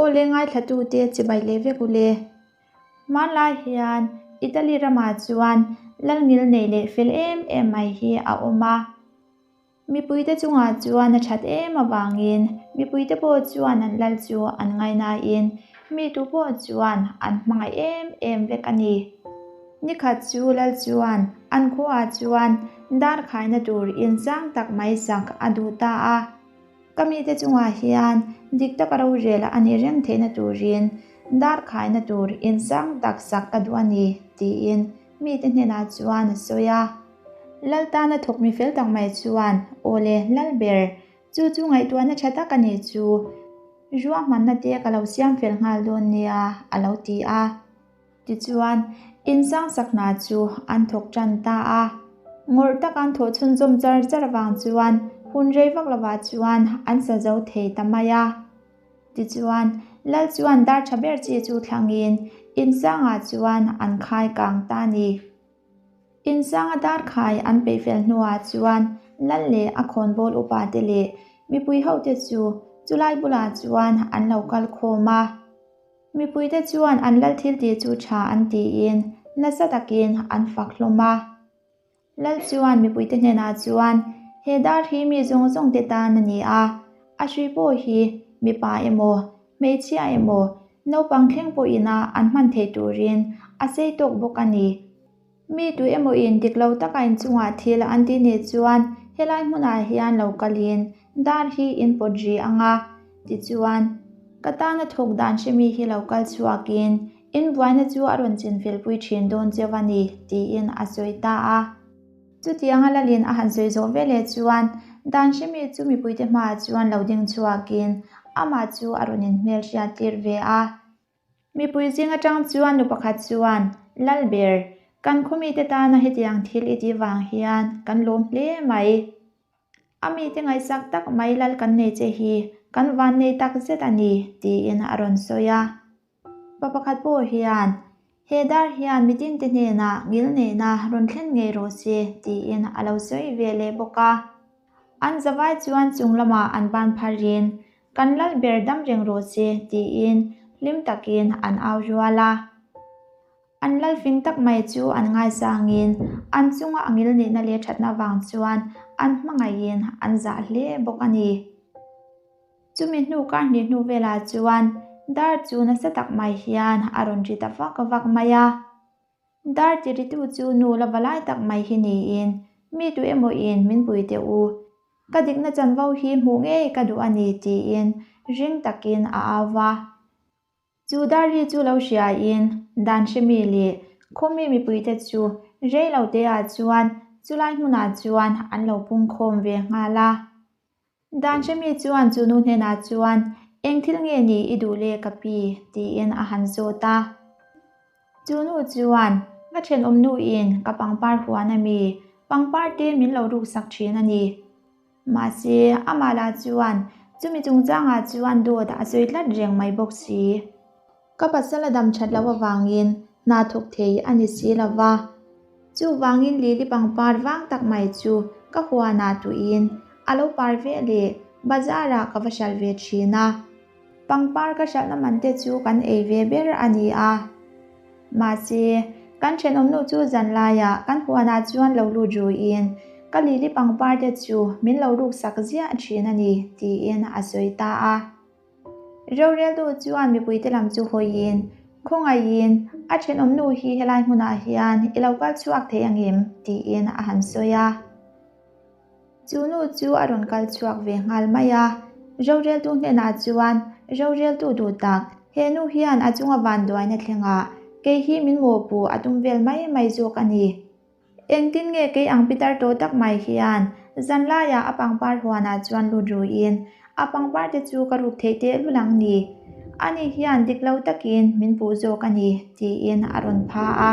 Aw le ngaithlatute chibai leh vek u le. Hmanlai hian Italy ramah chuan lalngil nei leh fel em em mai hi a awm a. Mipuite chungah chuan a that em avangin mipuite pawh chuan an lal chu an ngainain mi tu pawh chuan an hmangaih em em vek a ni. Nikhat chu lal chuan an khuaah chuan dar khaina tur insang tak mai sak a duh ta a. Ka mite chungah hian dik taka rorel a nih reng theihna turin dar khaina tur insang tak sak ka duh a ni, tiin mite hnenah chuan a sawi a. Lal tana thawk mi fel tak mai chuan, Aw le, lal ber, chu chu ngaihtuahna tha tak a nih chu, ruahmanna te ka lo siam fel nghal dawn nia, a lo ti a. Tichuan, insang sak hna chu an thawk tan ta a. Ngawrh taka an thawh chhunzawm char char avang chuan hun rei vak lovah chuan an sa zo thei ta mai a. Tichuan, Lal chuan dar tha ber chi chu thlangin insangah chuan an khai kang ta a ni. Insanga dar khai an peih fel hnuah chuan Lal leh a khawnbawl upate leh mipui hote chu chulai bulah chuan an lo kal khawm a. Mipuite chuan an lal thil tih chu tha an tiin nasa takin an fak hlawm a. Lal chuan mipuite hnenah chuan, He dar hi mi zawng zawngte tan a ni a, a hrui pawh hi mipa emaw, hmeichhia emaw, naupang thleng pawhina an hman theih turin a sei tawk bawk a ni. Mi tu emawin dik lo taka inchungah thil an tih nih chuan helai hmunah hian lo kalin dar hi in pawt ri ang a, tichuan ka tana thawk dan hremi hi lo kal chhuakin in buaina chu a rawn chinfelpui thin dawn cheu a ni, tiin a sawi ta a. Chutianga lalin a han sawi zawh veleh chuan dan hremi chu mipuite hmaah chuan lo ding chhuakin amah chu a rawn inhmelhriat tir ve a. Mipui zing atang chuan nu pakhat chuan, Lalber, kan khawmite tana hetiang thil i tih vang hian kan lawm hle mai. A mite ngaihsak tak mai lal kan nei che hi kan van nei tak zet a ni, tiin a rawn sawi a. Pa pakhat pawh hian, He dar hian mitinte hnenah ngilneihna rawn thlen ngei rawh se, tiin a lo sawi ve leh bawk a. An zavai chuan chung lamah an ban pharin, Kan lal ber dam reng rawh se, tiin hlim takin an au rual a. An lal fing tak mai chu an ngaisangin an chunga a ngilneihna leh thatna vang chuan an hmangaihin an zah hle bawk a ni. Chumi hnu kar hnih hnu velah chuan dar chu nasa tak mai hian a rawn ri ta vak vak mai a. Dar tiritu chu nu la va lai tak mai hi niin, Mi tu emaw in min pui teh u, ka dikna chanvo hi hmuh ngei ka duh a ni tiin ring takin a au va. Chu dar ri chu lo hriain dan hremi leh khawmi mipuite chu rei lo teah chuan chulai hmunah chuan an lo pungkhawm ve nghal a. Dan hremi chuan chu nu hnenah chuan, Eng thil nge ni i duh le ka pi? tiin a han zawt a. Chu nu chuan, Ka thenawm nuin ka pangpar huan a mi, pangpar te min lo ruksak thin a ni. Mahse, amah lah chuan chumi chungchangah chuan dawt a sawi tlat reng mai bawk si. Ka pasal a dam that loh avangin hna thawk thei a ni si lo va. Chuvangin lili pangpar vang tak mai chu ka huanah tuiin a lo par ve leh bazarah ka va hralh ve thin a. Pangpar ka hralhna man te chu kan ei ve ber a ni a. Mahse, kan thenawmnu chu zanlaiah kan huanah chuan lo lut ruiin ka lili pangpar te chu min lo ruksak ziah thin a ni, tiin a sawi ta a. Roreltu chuan mipuite lam chu hawiin, Khawngaihin, a thenawmnu hi helai hmunah hian i lo kal chhuak thei angem? tiin a han sawi a. Chu nu chu a rawn kal chhuak ve nghal mai a. Roreltu hnenah chuan, Roreltu duh tak, he nu hian a chunga vanduaina thlengah kei hi min mawhpuh a tum vel mai mai zawk a ni. Engtin nge kei ang pitar tawh tak mai hian zanlaiah a pangpar huanah chuan lut ruiin a pangpar te chu ka ruk theih teh lul ang ni? Ani hian dik lo takin min puh zawk a ni, tiin a rawn pha a.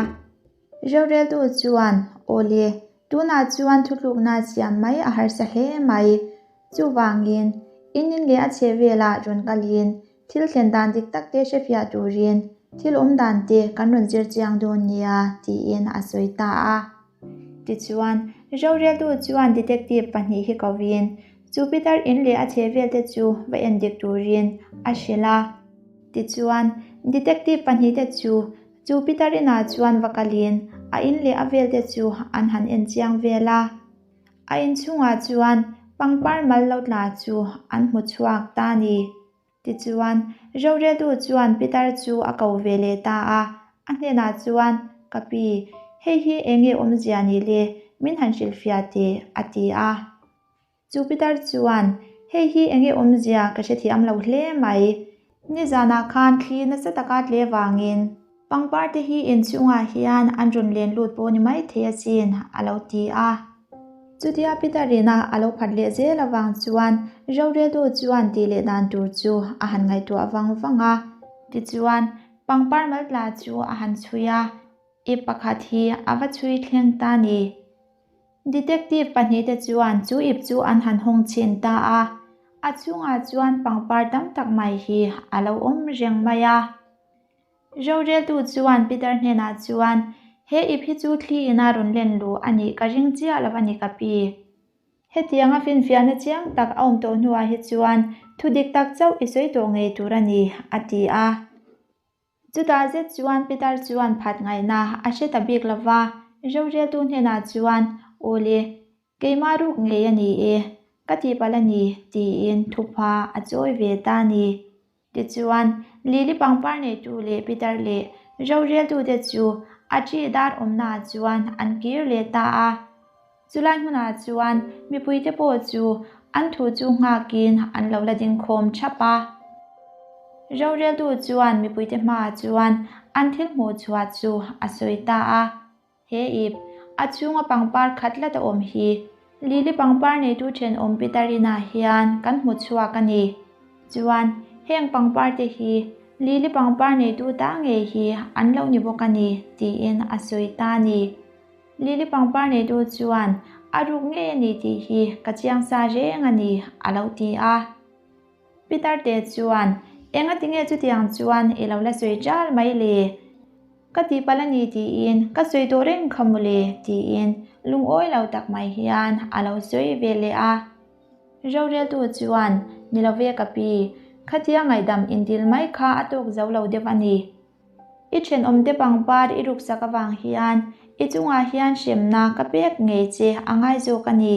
Roreltu chuan, Awle, tunah chuan thutlukna siam mai a harsa hle mai. Chuvangin, in in leh a chheh velah rawn kalin Thil thlen dan dik tak te hrefiah turin thil awm dan te kan rawn zir chiang dawn nia, tiin a sawi ta a. Tichuan, roreltu chuan detective pahnih hi kovin Jupiter in leh a chhehvel te chu va en dik turin a hrilh a. Tichuan, detective pahnihte chu chu pitar inah chuan va kalin a in leh a velte chu an han en chiang vel a. A inchhungah chuan pangpar mal lo tla chu an hmu chhuak ta a ni. Tichuan, roreltu chuan pitar chu a ko ve leh ta a, a hnenah chuan, Ka pi, hei hi eng nge awmzia ni le, min han hrilhfiah teh, a ti a. Chu pitar chuan, Hei hi eng nge awmzia ka hrethiam lo hle mai. Nizanah khan thli nasa taka tle vangin pangpar te hi inchhungah hian an rawn len lut pawh ni maithei asin, a lo ti a. Chutia pitar ina a lo phat leh zel avang chuan roreltu chuan tih leh dan tur chu a han ngaihtuah vang vang a. Tichuan, pangpar maltla chu a han chhui a, ip pakhat hi a va chhui thleng ta ni. Detective pahnihte chuan chu ip chu an han hawng chhin ta a, a chhungah chuan pangpar tam tak mai hi a lo awm reng mai a. Roreltu chuan Peter hnenah chuan, He ip hi chu thli ina rawn len luh a nih ka ring chiah lo a ni ka pi. Hetianga finfiahna chiang tak a awm tawh hnuah hi chuan thu dik tak chauh i sawi tawh ngei tur a ni, a ti a. Chutah zet chuan Peter chuan phat ngaihna a hre ta bik lo va, roreltu hnenah chuan, Aw le, keimah ruk ngei a ni e, ka tihpalh a ni, tiin thupha a chawi ve ta a ni. Tichuan, Lily pangpar neitu leh Peter leh roreltute chu a ṭi dar awmnaah chuan an kir leh ta a. Chulai hmunah chuan mipuite pawh chu an thu chu nghakin an lo la dingkhawm thap a. Roreltu chuan mipuite hmaah chuan an thil hmuh chhuah chu a sawi ta a. He ip, a chhunga pangpar khat la ta awm hi Lily pangpar neitu thenawm Peter inah hian kan hmu chhuak a ni. Chuan, heng pangpar te hi Lily pangpar neitu ta ngei hi an lo ni bawk a ni, tiin a sawi ta a ni. Lily pangpar neitu chuan a ruk ngei a ni tih hi ka chiang sa reng a ni, a lo ti a. Peter te chuan, Enga tinge chutiang chuan i lo la sawi ṭal mai le? Ka tihpalh a ni tiin ka sawi tawh reng kha mawle, tiin lungawi lo tak mai hian a lo sawi ve leh a. Roreltu chuan, Ni lo ve ka pi, khatia ngaihdam indil mai kha a tawk zo lo deuh a ni. I thenawmte pangpar i ruksak avang hian i chungah hian hremna ka pek ngei che a ngai zawk a ni.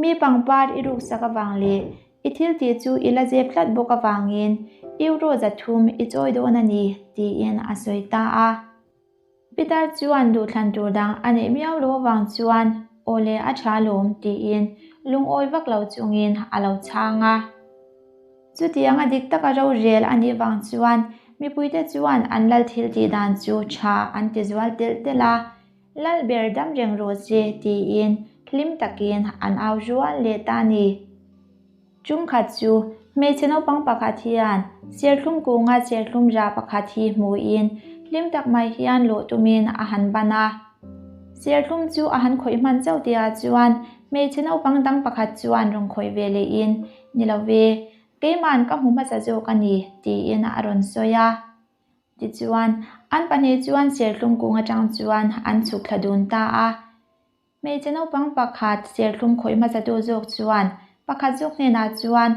Mi pangpar i ruksak avang leh i thil tih chu i la zep tlat bawk avangin euro 300 i chawi dawn a ni, tiin a sawi ta a. Peter chuan duhthlan tur dang a neih miau lo avang chuan aw le a tha lawm tiin lungawi vak lo chungin a lo chhang a. Chutianga dik taka rorel a nih vang chuan mipuite chuan an lal thil tih dan chu tha an ti zual telh telh a, Lal ber dam reng rawh se tiin hlim takin an au rual leh ta a ni. Chungkhat chu hmeichhe naupang pakhat hian serthlum kunga serthlum rah pakhat hi hmuhin hlim tak mai hian lawh tumin a han ban a. Serthlum chu a han khawih hman chauh tihah chuan hmeichhe naupang dang pakhat chuan rawn khawih ve lehin, Ni lo ve, keima'n ka hmu hmasa zawk a ni, tiin a rawn sawi a. Tichuan, an pahnih chuan serthlum kung atang chuan an chhuk thla dun ta a. Hmeichhe naupang pakhat serthlum khawih hmasatu zawk chuan pakhat zawk hnenah chuan,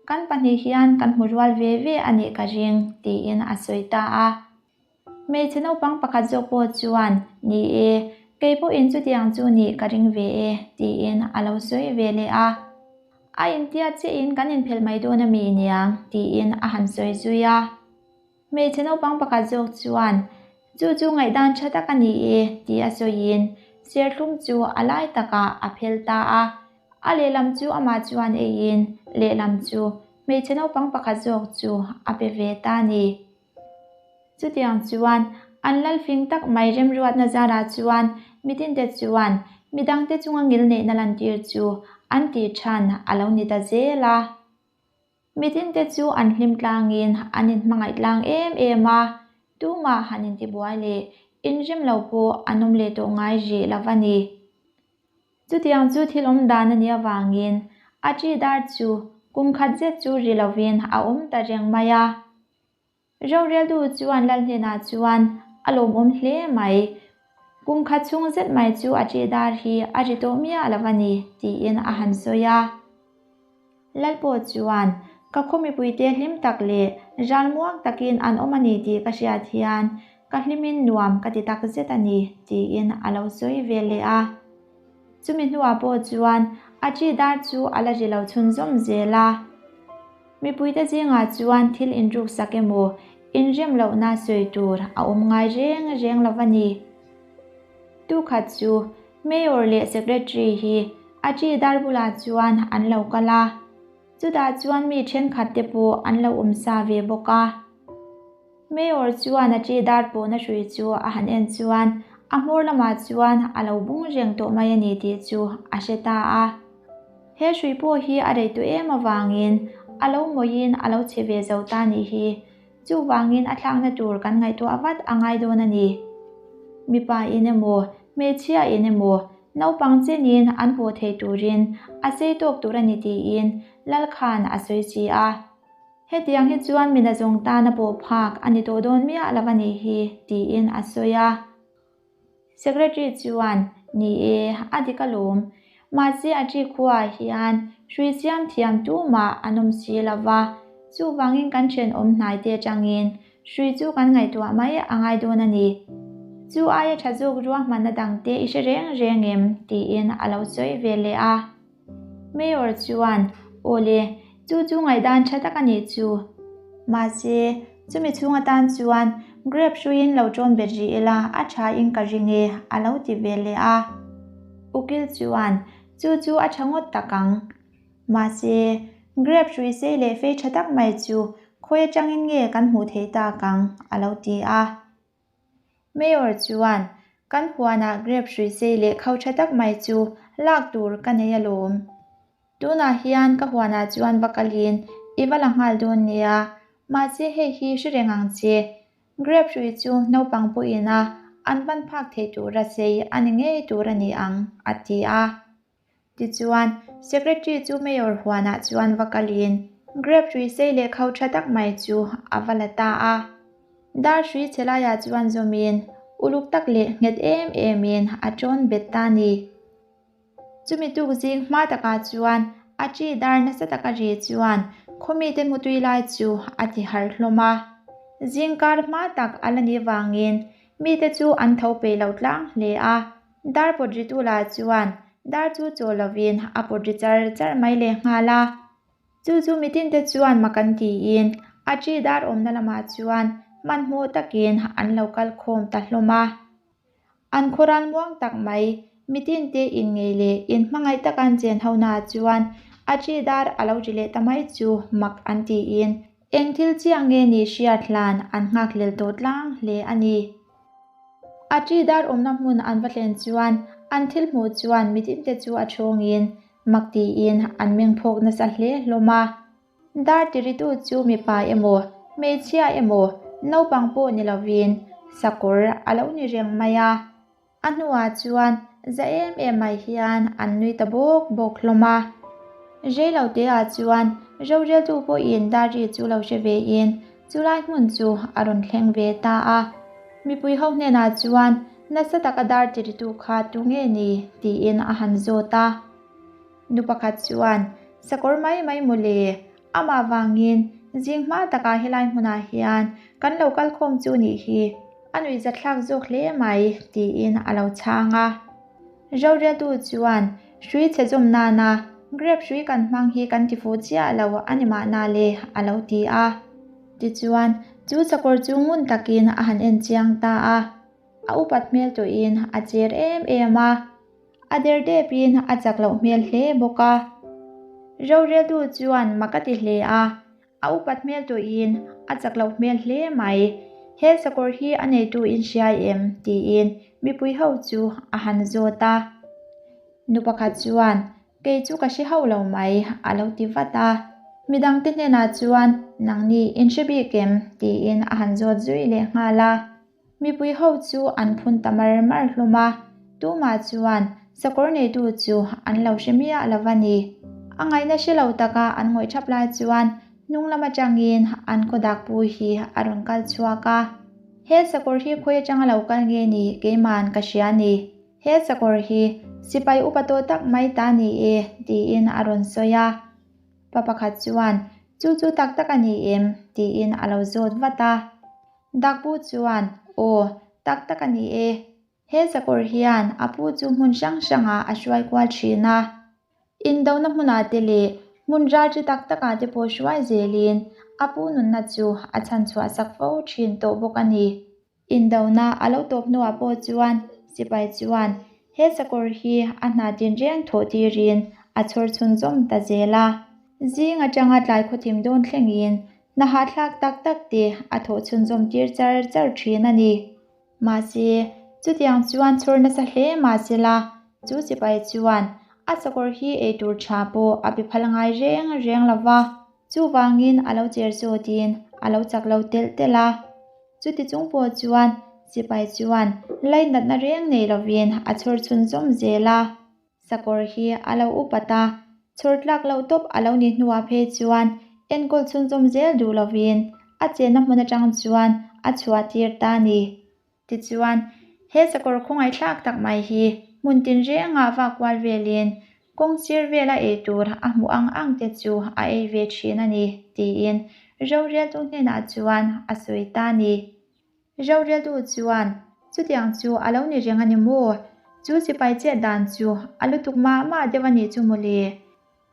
Kan pahnih hian kan hmu rual ve ve a nih ka ring, tiin a sawi ta a. Hmeichhe naupang pakhat zawk pawh chuan, Ni e, kei pawhin chutiang chu nih ka ring ve e, tiin a lo sawi ve leh a. A intiat chiahin kan inphelh mai dawn a mi niang, tiin a han sawi zui a. Hmeichhe naupang pakhat zawk chuan, Chu chu ngaihdan tha tak a ni e, tih a sawiin serthlum chu a lai takah a phel ta a. A lehlam chu amah chuan eiin lehlam chu hmeichhe naupang pakhat zawk chu a pe ve ta a ni. Chutiang chuan an lalfing tak mai remruatna zarah chuan mitinte chuan midangte chunga ngilneihna lantir chu an tih than a lo ni ta zel a. Mitinte chu an hlim tlangin an inhmangaih tlang em em a, tumah han intibuai leh inrem lo pawh an awm leh tawh ngai rih lo va ni. Chutiang chu thil awm dan a nih avangin a ṭi dar chu kum khat zet chu ri lovin a awm ta reng mai a. Roreltu chuan lal hnenah chuan a lawmawm hle mai. Kum khat chhung zet mai chu a ṭih dar hi a ri tawh miah lo a ni, tiin a han sawi a. Lal pawh chuan, Ka khaw mipuite hlim tak leh ralmuang takin an awm a ni tih ka hriat hian ka hlimin nuam ka ti tak zet a ni, tiin a lo sawi ve leh a. Chumi hnuah pawh chuan a ṭi dar chu a la ri lo chhunzawm zel a. Mipuite zingah chuan thil inruksak emaw inrem lohna sawi tur a awm ngai reng reng lo va ni. Tukhat chu Mayor leh Secretary hi a ṭi dar bulah chuan an lo kal a. Chutah chuan mi thenkhat te pawh an lo awm sa ve bawk a. Mayor chuan a ṭi dar pawhna hrui chu a han en chuan a hmawr lamah chuan a lo bung reng tawh mai a ni tih chu a hre ta a. He hrui pawh hi a rei tawh em avangin a lo mawiin a lo chhe ve zo ta nih hi. Chuvangin a thlakna tur kan ngaihtuah vat a ngai dawn a ni. Mipa in emaw, hmeichhia in emaw, naupang chenin an pawh thei turin a sei tawk tur a ni tiin Lal khan a sawi si a. Hetiang hi chuan mina zawng tana pawh phak a ni tawh dawn miah lo a nih hi tiin a sawi a. Secretary chuan, Ni e, a dik alawm. Mahse a ṭi khuaah hian hrui siam thiam tumah an awm si lo va, chuvangin kan ṭhenawm hnaite aṭangin hrui chu kan ngaihtuah mai a ngai dawn a ni. Chu aia ṭha zawk ruahmanna dangte i hre reng reng em? tiin a lo sawi ve leh a. Mayor chuan, Awle, chu chu ngaihdan tha tak a nih chu. Mahse, chumi chhung atan chuan grape hruiin lo ṭawn bet rih ila a tha in ka ring e, a lo ti ve leh a. Ukil chuan, Chu chu a tha ngawt tak ang. Mahse, grape hrui sei leh fei tha tak mai chu khawi atangin nge kan hmuh theih tak ang, a lo ti a. Mayor chuan, Kan huanah grape hrui sei leh kho tha tak mai chu lak tur ka nei alawm. Tunah hian ka huanah chuan va kalin i va la nghal dawn nia, mahse hei hi hre reng ang che. Grape hrui chu naupang pawhin a an ban phak theih tura sei a ni ngei tur a ni ang, a ti a. Tichuan, Secretary chu Mayor huanah chuan va kalin grape hrui sei leh kho tha tak mai chu a va la ta a. Dar hrui chhe laiah chuan zawmin uluk tak leh nghet em emin a tawn bet ta ni. Chumi tuk zing hma takah chuan a ṭi dar nasa taka ri chuan khawmite mutui lai chu a ti harh hlawm a. Zingkar hma tak a la nih vangin mite chu an tho peih lo tlang hle a. Dar pawt ri tu lah chuan dar chu chaw lovin a pawt ri char char mai leh nghal a. Chu chu mitinte chuan mak an tiin a ṭi dar awmna lamah chuan hmanhmawh takin an lo kal khawm ta hlawm a. An khawral muang tak mai, mitinte inngei leh inhmangaih taka an chen honaah chuan a ṭi dar a lo ri leh ta mai chu mak an tiin eng thil chiah nge nih hriat hlan an nghakhlel tawh tlang hle a ni. A ṭi dar awmna hmun an va thlen chuan an thil hmuh chuan mitinte chu a ṭhawngin mak tiin an meng phawk nasa hle hlawm a. Dar tiritu chu mipa emaw, hmeichhia emaw, naupang pawh ni lovin sakawr a lo ni reng mai a. A hnuah chuan za em em mai hian an nui ta bawk bawk hlawm a. Reilo teah chuan roreltu pawhin dar ri chu lo hre vein Chulai hmun chu a rawn thleng ve ta a, mipui ho hnenah chuan nasa taka dar tiritu kha tu nge ni tiin a han zawt a. Nu pakhat chuan, Sakawr mai mai maw le, amah vangin zing hma takah helai hmunah hian kan lo kal khawm chu nih hi, a nuihzatthlak zawk hle mai tiin a lo chhang a. Roreltu chuan hrui chhe zawm nana grape hrui kan hmang hi kan ti fuh chiah lo a ni mahna le a lo ti a. Tichuan, chu sakawr chu ngun takin a han en chiang ta a. A upat hmel tawhin a cher em em a. A der depin a chak loh hmel hle bawk a. Roreltu chuan mak a ti hle a. A upat hmel tawhin a chak loh hmel hle mai. He sakawr hi a neitu in hria em? tiin mipui ho chu a han zawt a. Nu pakhat chuan, Kei chu ka hre hauh lo mai, a lo ti vat a. Midangte hnenah chuan, Nangni in hre bik em? tiin a han zawt zui leh nghal a. Mipui ho chu an phun ta mar mar hlawm a, tumah chuan sakawr neitu chu an lo hre miah lo va ni. A ngaihna hre lo taka an ngawih thap lai chuan hnung lam atangin an khaw dak pu hi a rawn kal chhuak a. He sakawr hi khawi atanga lo kal nge ni keiman ka hria ni. He sakawr hi sipai upa tawh tak mai ta ni e tiin a rawn sawi a. Pa pakhat chuan. Chu chu tak tak a ni em? tiin a lo zawt vat a. Dakpu chuan, Aw, tak tak a ni e. He sakawr hian a pu chu hmun hrang hrangah a hruai kual thin a. Indona hmunah te leh hmun ralṭi tak takah te pawh hruai zelin a pu nunna chu a chhanchhuah sak fo thin tawh bawk a ni. Indona a lo tawp hnuah pawh chuan sipai chuan he sakawr hi a hna tinreng thawh tirin a chhawr chhunzawm ta zel a. Zing atanga tlai khawthim dawn thlengin hna hahthlak tak tak te a thawh chhunzawm tir char char thin a ni. Mahse, chutiang chuan chhawr nasa hle mahsela chu sipai chuan a sakawr hi eitur tha pawh a pe phal ngai reng reng lo va, chuvangin a lo cher zawtin a lo chak lo telh telh a. Chuti chung pawh chuan sipai chuan lainatna reng nei lovin a chhawr chhunzawm zel a. Sakawr hi a lo upat a, chhawr tlak loh tawp a lo ni hnuah phei chuan enkawl chhunzawm zel duh lovin a chenna hmun atang chuan a chhuah tir ta a ni. Tichuan, he sakawr khawngaihthlak tak mai hi hmun tinrengah vak kual velin kawng sir vela ei tur a hmuh ang ang te chu a ei ve thin a ni, tiin roreltu hnenah chuan a sawi ta a ni. Roreltu chuan, Chutiang chu a lo ni reng a ni maw? Chu sipai chet dan chu a lutuk mah mah deuh a nih chu mawle.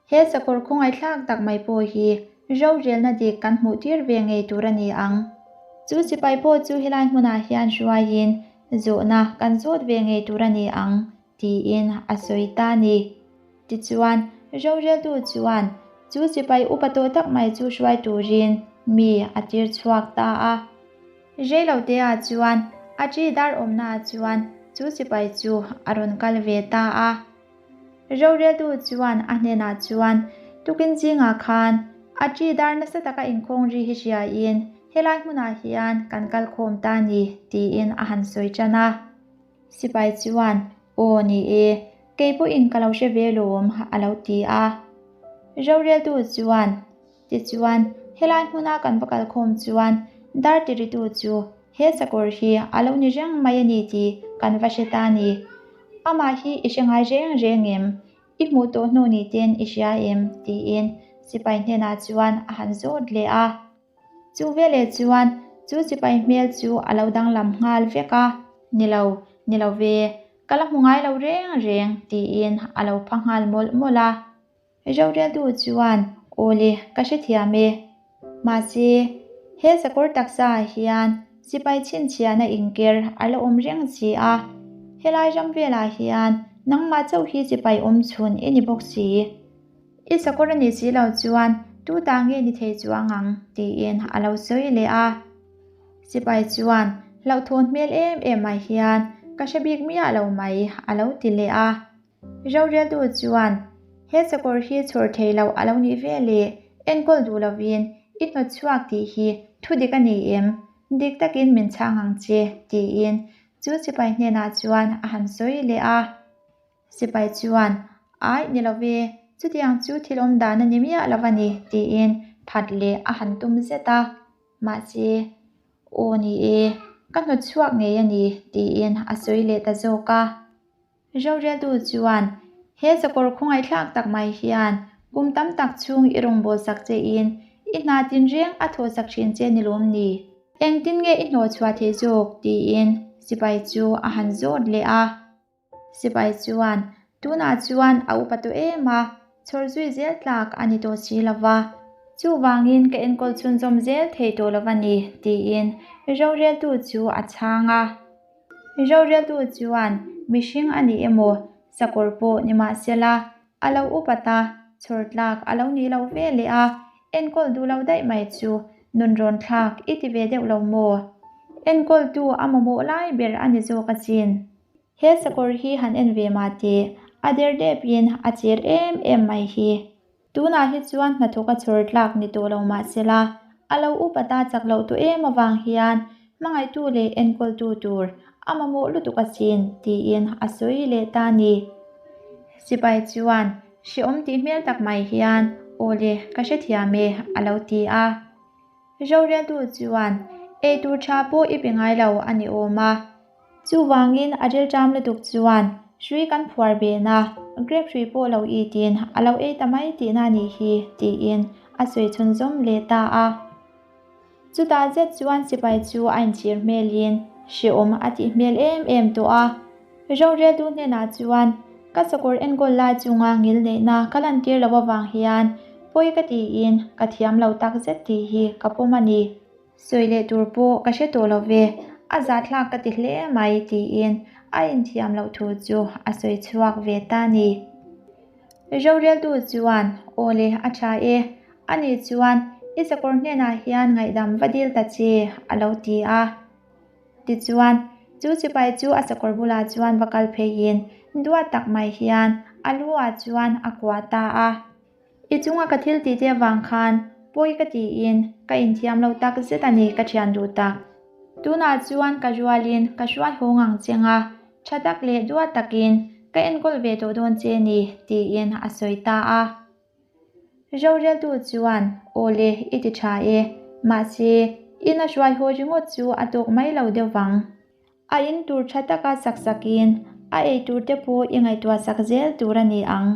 He sakawr khawngaihthlak tak mai pawh hi rorelna dik kan hmuh tir ve ngei tur a ni ang. Chu sipai pawh chu helai hmunah hian hruaiin zawhna kan zawt ve ngei tur a ni ang, tiin a sawi ta a ni. Tichuan, roreltu chuan chu sipai upa tawh tak mai chu hruai turin mi a tir chhuak ta a. Reilotea chuan a ṭi dar awmnaah chuan chu sipai chu a rawn kal ve ta a. Roreltu chuan a hnenah chuan, Tukin zingah khan a ṭi dar nasa taka inkhawng ri hi hriain helai hmunah hian kan kal khawm ta a ni, tiin a han sawi ṭan a. Sipai chuan, Aw ni e, kei pawhin ka lo hre ve lawm, a lo ti a. Roreltu chuan, Tichuan, helai hmuna kan va kal khawm chuan dar tiritu chu he sakawr hi a lo ni reng mai a ni tih kan va hre ta a ni. Amah hi i hre ngai reng reng em? I hmuh tawh hnu ni ten i hria em? tiin sipai hnenah chuan a han zawt leh a. Chu veleh chuan chu sipai hmel chu a lo danglam nghal vek a, Ni lo, ni lo ve, ka la hmu ngai lo reng reng, tiin a lo pha nghal mawlh mawlh a. Roreltu chuan, Awle, ka hrethiam e. Mahse, he sakawr taksa ah hian sipai chhinchhiahna inker a la awm reng si a. Helai ram velah hian nangmah chauh hi sipai awm chhun i ni bawk si. I sakawr a nih si lo chuan tu ta nge ni thei chuang ang? tiin a lo sawi leh a. Sipai chuan hlauhthawn hmel em em ah hian ka hre bik miah lo mai a lo ti leh a. Roreltu chuan he sakawr hi chhawr thei loh a lo nih ve leh enkawl duh lovin i hnawt chhuak tih hi thu dik a ni em? Dik takin min chhang ang che tiin chu sipai hnenah chuan a han sawi leh a. Sipai chuan, Aih ni lo ve, chutiang chu thil awm dan a ni miah lo a ni, tiin phat leh a han tum zet a. Mahse, Aw ni e, ka hnawt chhuak ngei a ni, tiin a sawi leh ta zawk a. Roreltu chuan, He sakawr khawngaihthlak tak mai hian kum tam tak chhung i rawngbâwl sak chein i hna tinreng a thawh sak thin che ni lawm ni? Engtin nge i hnawh chhuah theih zawk? tiin sipai chu a han zawt leh a. Sipai chuan, Tunah chuan a upa tawh em a, chhawr zui zel tlak a ni tawh si lo va, chuvangin ka enkawl chhunzawm zel thei tawh lo va ni, tiin roreltu chu a chhang a. Roreltu chuan, Mihring a ni emaw, sakawr pawh ni mahsela, a lo upa ta, chhawr tlak a lo nih loh ve leh a, Enkawl duh lo daih mai chu nun rawn thlak i ti ve deuh lo maw? Enkawltu a mamawh lai ber a ni zawk asin. He sakawr hi han en ve mah teh, a der depin a cher em em mai hi. Tunah hi chuan hnathawk a chhawr tlak ni tawh lo mah sela, a lo upa ta chak loh tawh em avang hian hmangaihtu leh enkawltu tur a mamawh lutuk asin tiin a sawi leh ta a ni. Sipai chuan Hreawm tih hmel tak mai hian, Aw le, ka hrethiam e, a lo ti a. Roreltu chuan, Ei tur tha pawh i pe ngai lo a ni awm a. Chuvangin a rilṭam lutuk chuan hrui kan phuar behna, grape hrui pawh lo itin a lo ei ta mai tihna a nih hi, tiin a sawi chhunzawm leh ta a. Chutah zet chuan sipai chu a inchhir hmelin hrehawm a tih hmel em em tawh a. Roreltu hnenah chuan ka sakawr enkawl lai chunga ngilneihna ka lantir loh avang hian pawi ka tiin ka thiam lo tak zet tih hi ka pawm a ni. Sawi leh tur pawh ka hre tawh lo ve, a zahthlak ka ti hle mai tiin a inthiam loh thu chu a sawi chhuak ve ta a ni. Roreltu chuan, Aw le, a tha e. Ani chuan, I sakawr hnenah hian ngaihdam va dil ta che, a lo ti a. Tichuan, chu sipai chu a sakawr bulah chuan va kal pheiin duat tak mai hian a lu ah chuan a kuah ta a. I chunga ka thil tih te avang khan pawi ka tiin ka inthiam lo tak zet a ni ka thian duh tak. Tunah chuan ka rualin ka hruai haw ngang cheng a, tha tak leh duat takin ka enkawl ve tawh dawn che ni tiin a sawi ta a. Roreltu chuan, Aw le, i ti tha e, mahse, ina hruai haw ringawt chu a tawk mai lo deuh vang. A in tur tha taka sak sakin a ei tur te pawh i ngaihtuah sak zel tur a ni ang.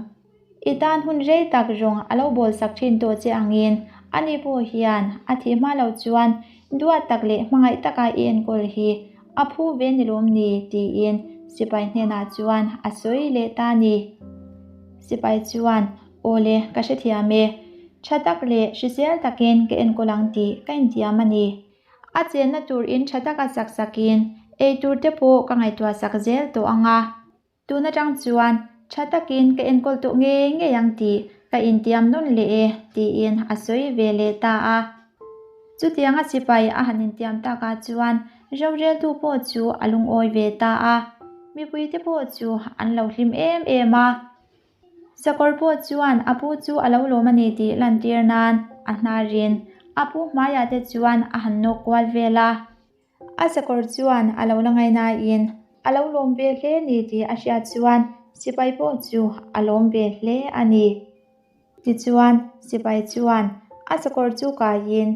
I tan hun rei tak rawng a lo bawl sak thin tawh che angin ani pawh hian a thih hma lo chuan duat tak leh hmangaih taka i enkawl hi a phu ve ni lawm ni tiin sipai hnenah chuan a sawi leh ta a ni. Sipai chuan, Aw le, ka hrethiam e. Tha tak leh hrisel takin ka enkawl ang tih ka intiam a ni. A chenna tur in tha taka sak sakin ei tur te pawh ka ngaihtuah sak zel tawh ang a. Tun atang chuan tha takin ka enkawl tawh ngei ngei ang tih ka intiam nawn leh e tiin a sawi ve leh ta a. Chutianga sipai a han intiam takah chuan roreltu pawh chu a lungawi ve ta a, mipuite pawh chu an lo hlim em em a. Sakawr pawh chuan a pu chu a lo lawm a ni tih lantir nan a hnarin a pu hmaiah te chuan a han nawk kual vel a. A sakawr chuan a lo la ngainain a lo lawm ve hle ni tih a hriat chuan sipai pawh chu a lawm ve hle a ni. Tichuan sipai chuan a sakawr chu kaiin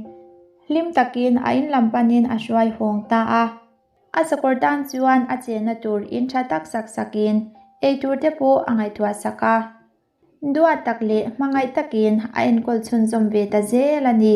hlim takin a in lam panin a hruai hawng ta a. A sakawr tan chuan a chenna tur in tha tak sak sakin ei tur te pawh a ngaihtuah sak a. Duat tak leh hmangaih takin a enkawl chhunzawm ve ta zel a ni.